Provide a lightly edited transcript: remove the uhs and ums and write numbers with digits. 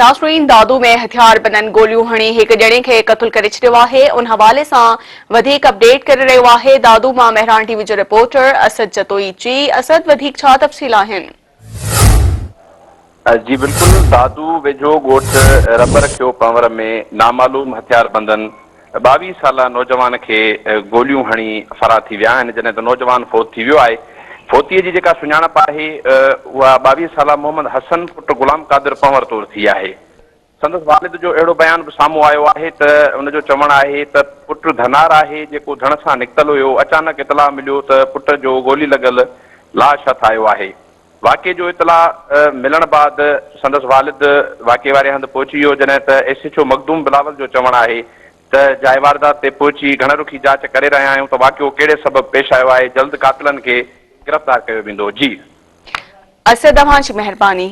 ناظرين دادو ۾ هٿياربندن گوليون هڻي هڪ ڄڻي کي قتل ڪري ڇڏيو آهي ان حوالي سان وڌيڪ اپڊيٽ ڪري رهيو آهي دادو مان مهراڻ ٽي وي جو رپورٽر اسد جتوئي جي اسد وڌيڪ ڇا تفصيل آهن. جي بلڪل دادو ويجهو ڳوٺ رب رکيو پنور ۾ نامعلوم هٿياربندن 22 سالا نوجوان کي گوليون هڻي فرار ٿي ويا آهن، جڏهن ته نوجوان فوت ٿي ويو آهي. فوتيء جي جيڪا سڃاڻپ آهي، اها 22 سالا محمد حسن پٽ غلام قادر پنهور طور ٿي آهي. سندس والد جو اهڙو بيان به سامهون آيو آهي ته ان جو چوڻ آهي ته پٽ ڌنار آهي، جيڪو ڌڻ سان نڪتل هيو، اچانڪ اطلاع مليو ته پٽ جو گولي لڳل لاش هٿ آيو آهي. واقعي جو اطلاع ملڻ بعد سندس والد واقعي واري هنڌ پهچي ويو، جڏهن ته S H O Makhdoom Bilawal جو چوڻ آهي ته جاء واردات تي پهچي گهڻ رخي جاچ ڪري رهيا آهيون ته واقعو ڪهڙي سبب پيش آيو آهي، جلد قاتلن کي گرفتار ڪيو ويندو. جي. اسد اوهان جي مهرباني.